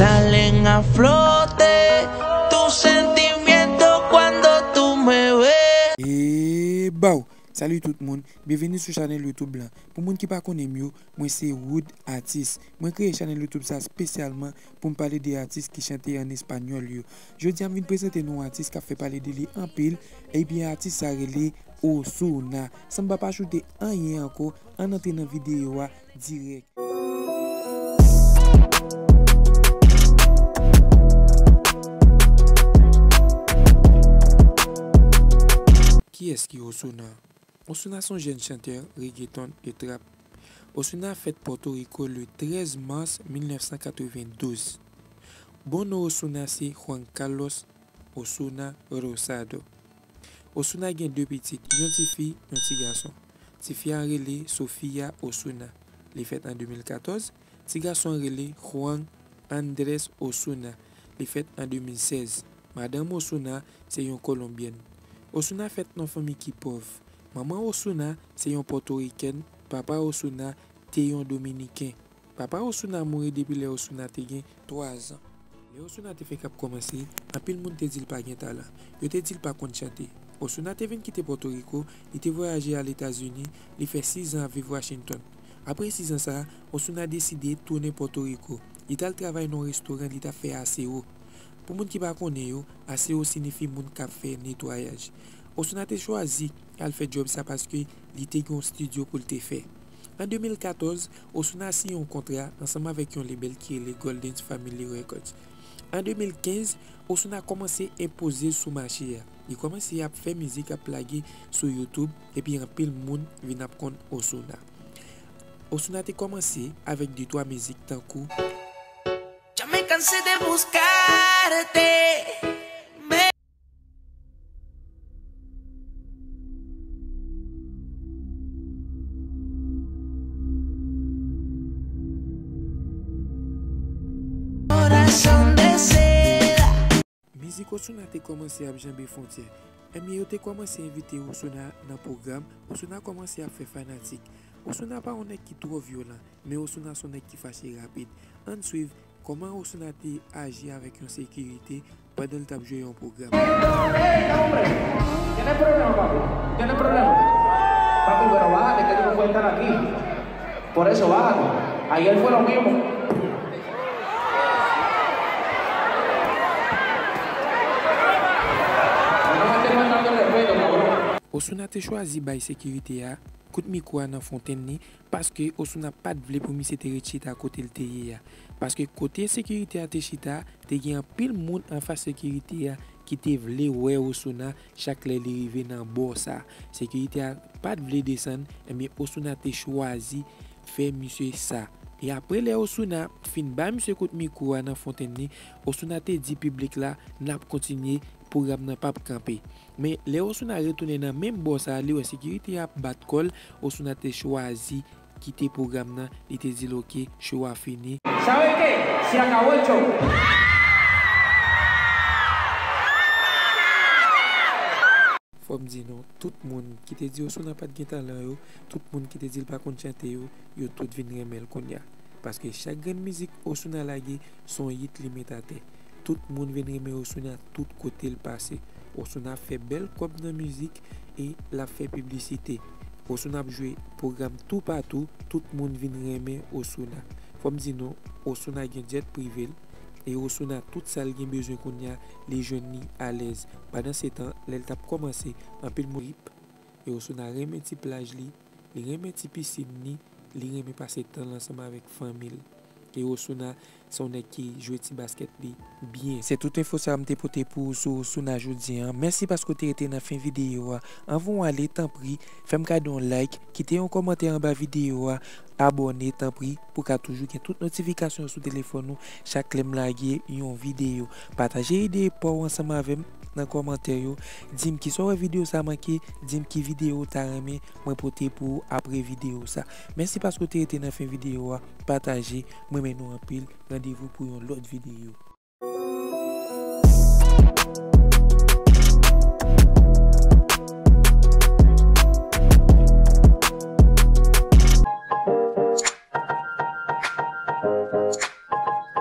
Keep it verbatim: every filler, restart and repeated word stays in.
Salen a flote tus sentimientos cuando tú me ves. E baw! Salut tout moun, byenveni sou chanèl YouTube lan. Pou moun ki pa konnen m yo, mwen se Wood Atis. Mwen kreye chanèl YouTube sa espesyalman pou m pale de atis ki chante an espanyòl yo. Jodi a m vin prezante nou yon atis k ap fè pale de li anpil, ebyen atis sa rele Ozuna. San m pa pa choute anyen ankò, ann antre nan videyo a dirèk. Kiyès ki Ozuna? Ozuna se yon jèn chantè reggaeton e trap. Ozuna fèt Pòtoriko le trèz mas mil nèf san katrevendouz. Bon non Ozuna se Juan Carlos Ozuna Rosado. Ozuna gen de pitit, yon tifi, yon ti gason. Tifi a rele Sofia Ozuna. Li fèt an de mil katòz. Ti gason an rele Juan Andrés Ozuna. Li fèt an de mil sèz. Madanm Ozuna se yon kolonbyèn. Ozuna fèt nan fanmi ki pòv. Manman Ozuna se yon pòtorikèn, papa Ozuna te yon dominiken. Papa Ozuna mouri depi lè Ozuna te gen twa zan. Lè Ozuna te fenk ap kòmanse, anpil moun te di l pa gen talan. Yo te di l pa konn chante. Ozuna te vin kite Pòtoriko, li te vwayaje al Etazini, li fè sis zan ap viv Washington. Apre sis zan sa a, Ozuna deside tounen Pòtoriko. Li t al travay nan yon restoran, li t ap fè aseo. Pou moun ki pa konnen yo, aseo siyifi moun k ap fè netwayaj. Ozuna te chwazi al fè djòb sa paske li te gen yon estidyo pou l te fè. An de mil katòz, Ozuna siyen yon kontra ansanm avèk yon lebèl ki rele Golden Family Records. An de mil kenz, Ozuna kòmanse enpoze l sou mache a. Li kòmanse ap fè mizik, ap lage sou YouTube, epi anpil moun vin ap konn Ozuna. Ozuna te kòmanse avèk de twa mizik tankou Ya me cansé de buscarte. Me Corazón de seda. Mizik Ozuna te kòmanse ap janbe fwontyè. Ebyen, yo te kòmanse envite Ozuna nan pwogram. Ozuna kòmanse ap fè fanatik. Ozuna pa yon nèg ki twò vyolan, men Ozuna se yon nèg ki fache rapid. Ann swiv kòman Ozuna te aji avèk yon sekirite pandan l t ap jwe yon pwogram. Ey, hombre, tienes problema, papi. Tienes problema. Papi, pero bájate, que tú no puedes estar aquí. Por eso, bájate. Ayer fue lo mismo. No me estés faltando el respeto, cabrón. Ozuna te chwazi bay sekirite a kout mikwo a nan fontenn li, paske Ozuna pa t vle pou misye te ret chita kote l te ye a. Paske kote sekirite a te chita, te gen anpil moun anfas sekirite a ki te vle wè Ozuna chak lè li rive nan bò sa. Sekirite a pa t vle desann, ebyen Ozuna te chwazi fè misye sa. E apre lè Ozuna fin ba misye kout mikwo a nan fontenn li, Ozuna te di piblik la, n ap kontinye, pwogram nan p ap kanpe. Men lè Ozuna retounen nan menm bò sa, li wè sekirite a ap bat kò l, Ozuna te chwazi kite pwogram nan, li te di l, "Oke, show a fini." ¿Sabe qué? Se acabó el show. Fò m di nou, tout moun ki te di Ozuna pa t gen talan yo, tout moun ki te di l pa konn chante yo, yo tout vin renmen l kounye a. Paske chak grenn mizik Ozuna lage, se yon hit li met atè. Tout moun vin renmen Ozuna tout kote l pase. Ozuna ap fè bèl kòb nan mizik e l ap fè piblisite. Ozuna ap jwe pwogram toupatou, tout moun vin renmen Ozuna. Fò m di nou, Ozuna gen jet prive l, e Ozuna tout sa l gen bezwen kounye a, li jwenn li alèz. Pandansetan, lè l t ap kòmanse, anpil moun trip, e Ozuna renmen ti plaj li, li renmen ti pisin li, li renmen pase tan l ansanm avèk fanmi l. E Ozuna se yon nèg ki jwe ti baskèt li byen. Se tout enfo sa a m te pote pou ou sou Ozuna jodi a. Mèsi paske w te rete nan fen videyo a. Anvan w ale, tanpri, fè m kado yon like, kite yon kòmantè anba videyo a, abòne, tanpri, pou w ka toujou gen tout notifikasyon sou telefòn ou chak lè m lage yon videyo. Pataje ide pa w ansanm avè m nan kòmantè yo. Di m kisa w wè videyo sa manke, di m ki videyo w ta renmen mwen pote pou ou apre videyo sa. Mèsi paske w te rete nan fen videyo a. Pataje, m renmen nou anpil. Randevou pou yon lòt videyo.